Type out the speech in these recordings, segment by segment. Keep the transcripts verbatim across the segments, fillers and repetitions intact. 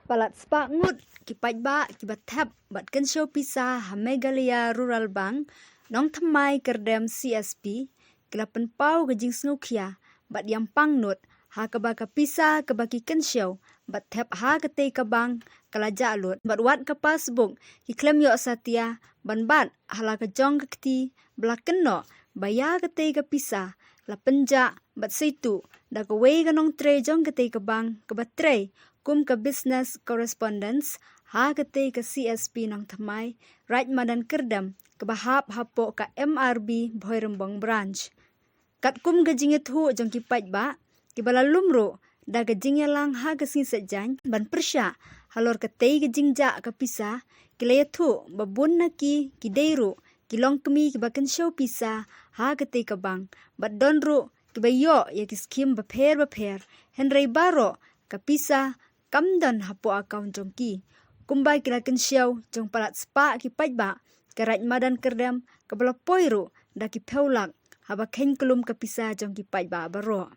Palat spah ngut ki paidbah kiba thep bad kynshew pisa ha Meghalaya Rural Bank, Nongthymmai Kyrdem C S P, ki la pynpaw ka jingsngewkhia bad ïam pangnud ha kaba ka pisa kaba ki kynshew bad thep ha katei ka bank ka la jah lut bad wat ka passbook ki khlem ïoh satia ban bat ha la ka jong ka kti ba la kynnoh ba ïa katei ka pisa la pynjah bad seitu da kawei ka nongtrei jong katei ka bank kaba trei kum ka business correspondence ha katei ka C S P Nongthymmai, Raid Madan Kyrdem, kaba hap hapoh ka M R B Bhoirymbong Branch. Katkum ka jingïathuh jong ki paidbah kiba la lum ruh da ka jingïalang ha ka sngi Saitjaiñ ban pyrshah halor katei ka jingjah ka pisa, ki la ïathuh ba bun na ki ki dei ruh ki longkmie kiba kynshew pisa ha katei ka bank bad don ruh kiba ïoh ïa ki skim bapher bapher, hynrei baroh ka pisa kam don hapoh account jong ki. Kumba ki la kynshew jong palat spah ki paidbah, ka Raid Madan Kyrdem kaba la poi ruh da ki phew lak haba kheiñ kyllum ka pisa jong ki paidbah baroh.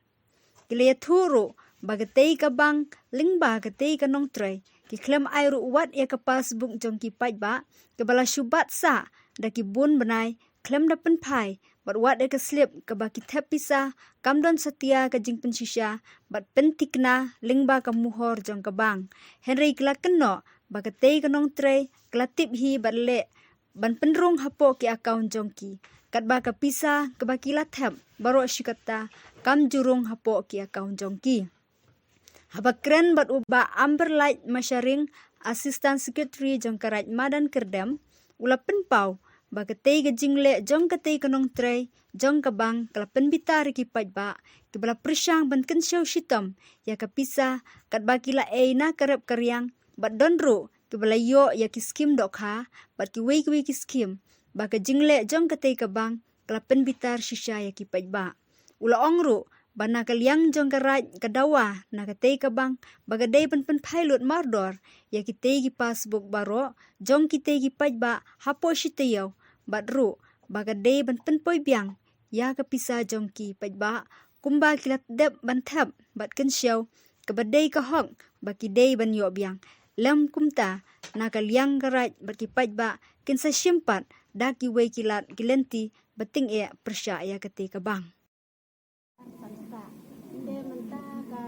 Ki la ïathuh ruh ba katei ka bank lyngba katei ka nongtrei ki khlem ai ruh wat ïa ka passbook jong ki paidbah kaba la shu bat sah da ki bun bnai khlem da pynphai bad wat ïa ka slip kaba ki thep pisa kam don satia ka jingpynshisha bad pynthikna lyngba ka muhor jong ka bank. Hynrei ki la kynnoh ba katei ka nongtrei ka la tip hi bad leh ban pynrung hapoh ki account jong ki, katba ka pisa kaba ki la thep baroh shi katta kam ju rung hapoh ki account jong ki. Haba kren bad u Bah Amberlight Masharing, Assistant Secretary jong ka Raid Madan Kyrdem, u la pynpaw ba katei ka jingleh jong katei ka nongtrei jong ka bank ka la pynbitar ïa ki paidbah kiba la pyrshang ban kynshew shitom ïa ka pisa, katba ki la ei na ka rep ka riang bad don ruh kiba la ïoh ïa ki skim dohkha bad kiwei kiwei ki skim, ba ka jingleh jong katei ka bank ka la pynbitar shisha ïa ki paidbah. U la ong ruh ba na ka liang jong ka Raid ka dawa na katei ka bank ba ka dei ban pynphai lut mardor ïa kitei ki passbook baroh jong kitei ki paidbah hapoh shi taïew bad ruh ba ka dei ban pynpoi biang ïa ka pisa jong ki paidbah kumba ki la dep ban thep bad kynshew, kaba dei ka hok ba ki dei ban ïoh biang. Lem kumta, na ka liang ka Raid bad ki paidbah kin sa shim pat da kiwei ki lad ki lynti ba tyngeh pyrshah ïa katei ka bank. Te mynta ka,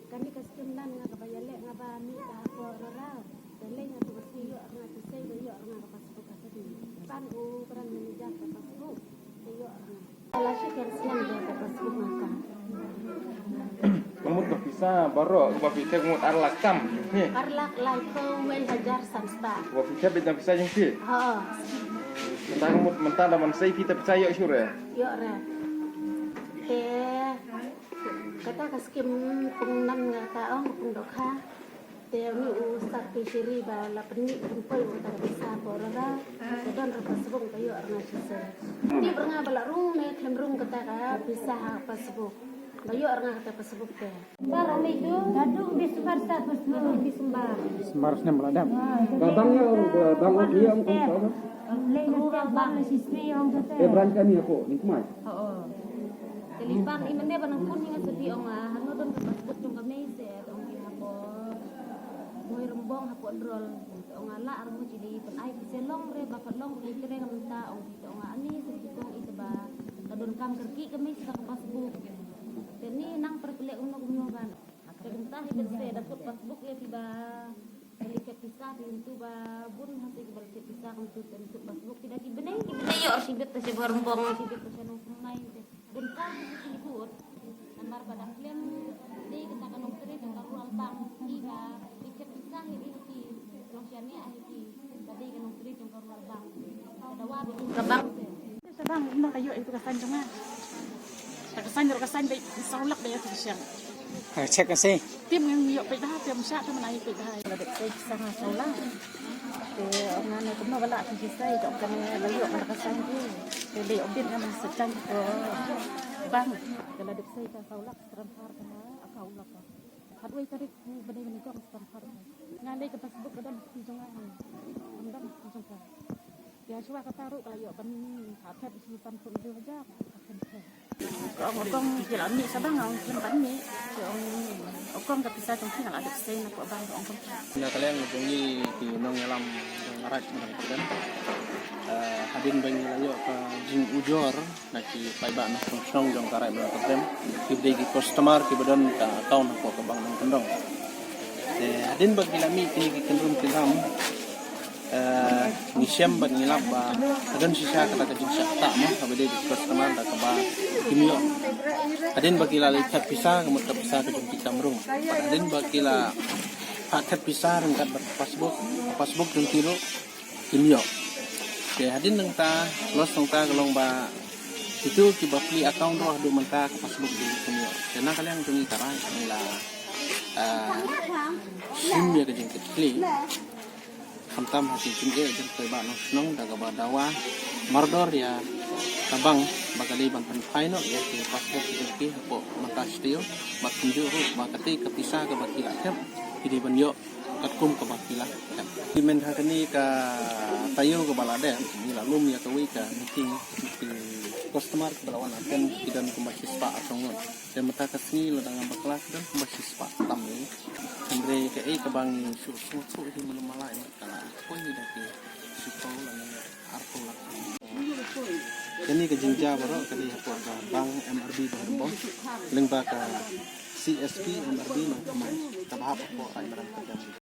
kane ka skim nan nga kaba ïaleh nga ba mih ka hapoh Rorau. Te lei nga tu ka shu ïoh nga tu sei ba ïoh nga ka passbook ka sadi. Pan u kran manager ka passbook. Te ïoh nga. Ala shi kan snem de ka passbook nga ka. Ka mut ka pisa baroh ba phi thep mut ar lak tam. Ni. Ar lak lai phew wei hajar san spah. Ba phi thep beit na pisa jong phi. Ha. Mynta ka mut mynta da ban sei phi ta pisa ïoh shuh re. Ïoh re. Te kata ka skim pung nan nga ta ong pung dohkha. Te uni u Sat Pishiri ba la pynmih pynpoi u ta ka pisa por ra. Te don ra passbook ka ïoh ra nga shisha. Tip ra nga ba la rung ne khlem rung kata ka pisa ha passbook. Ba ïoh ra nga kata passbook te. Bar umi tu. Dadung di sumar sa passbook di sumar. Sumar snem ba la dam. Ba bang ïa ong, ba bang ïa ong. Lei na step bang na shisri ong kata. Eh, branch kami aku, ni kumai. Oo. Te lipar i mane ba nang pun hi nga sadi ong ah, hano don ka passbook jong ka mei se ong ki hapoh Bhoirymbong hapoh Drol. Ong ah la ar mo jili pyn ai ki se long re ba ka long ki tre ka mynta ong ki ong ah ani se ki kong i te ba ka don kam kyrkieh ka mei se ka passbook. Te ni nang per pele kumno kumno ban. Te kumta hi ben se da kut passbook ïa ki ba. Kali ka pisa ki tu ba bun ha se ki ba ki pisa kum tu ten tu passbook ki da ki bnai ki bnai ïoh shi bit ta shi Bhoirymbong shi bit ta shi Nongthymmai te. Bun ka ki ki kut. Namar ba da khlem dei ka ta ka nongtrei jong ka rural bank ki ba ki ka pisa hi ri ki long shane ai ki ba dei ka nongtrei jong ka rural bank. Ka dawa ba ka bank. Sa bang ino ka ïoh ïa ka sign jong nga. Ta ka sign ruh ka sign beit saw lak beit ïa ka sign. Ka check ka sei. Tim ngi ïoh peit bha tim sha ta mana ïoh peit bha. La dep sei sa nga saw lak. Te ong nga ne kumno ka la ki sei jong ka ne la ïoh ka sign ki. Te le obit nga man sa chang ko bang. Ka la dep sei ka saw lak transfer ka account lak. Khatwei tarik ku ba dei ban jong transfer. Nga lei ka passbook ka dang ki jong nga. Kam dang ki jong ka. Ïa shuwa kata ruh ka la ïoh ban ha phet shi san phew hynriew hajar. Ka ong kong ki la mih sa bang ong kim ban mih. Ki ong Hukum ka pisa jong ki nga la dep sei na ka bank, ong kumta. Na ka liang jong ngi ki nongïalam jong ka Raid Madan Kyrdem, eh, hadien ba ngi la ïoh ka jingujor na ki paidbah nongshong shnong jong ka Raid Madan Kyrdem, kiba dei ki customer kiba don ka account hapoh ka bank nongkyndong. Te hadien ba ki la mih kine ki kynrum kynram, eh, ngi shem bad ngi lap ba ka don shisha kata ka jingshah ktah mo, kaba dei ka customer da kaba kim ïoh. Hadien ba ki la leit thep pisa, ka mut ka pisa ka jong ki kam rung. Bad hadien ba ki la phah thep pisa ryngkat bad ka passbook, ka passbook jong ki ruh kim ïoh. Te hadien nangta, loss nangta ka long ba kitu kiba plie account ruh haduh mynta ka passbook jong ki kim ïoh. Te na ka liang jong ngi ka Raid ngi la, ah, shim ïa ka jingkitkhlieh. Khamtam ha ki jingeh jong ki paidbah nongshong shnong da kaba dawa mardor ïa ka bank ba ka dei ban pynphai noh ïa ki passbook jong ki hapoh mynta shatei, bad kumjuh ruh ba katei ka pisa kaba ki la thep ki dei ban ïoh katkum kaba ki la thep. Ki mynta ha kane ka taïew kaba la dep ngi la lum ïa kawei ka meeting, ki customer kiba la wan attend ki don kumba shispah arphew ngut. Te mynta ka sngi lada ngam bakla ki don kumba shispah tam ngut. Hynrei kaei kaba ngi shu sngewthuh hi, mano mala ïa ka la poi da ki shiphew lane arphew lak. Kane ka jingjia baroh ka dei hapoh ka bank M R B Bhahurbawah lyngba ka C S P M R B Nongthymmai kaba hap hapoh Raid Madan Kyrdem.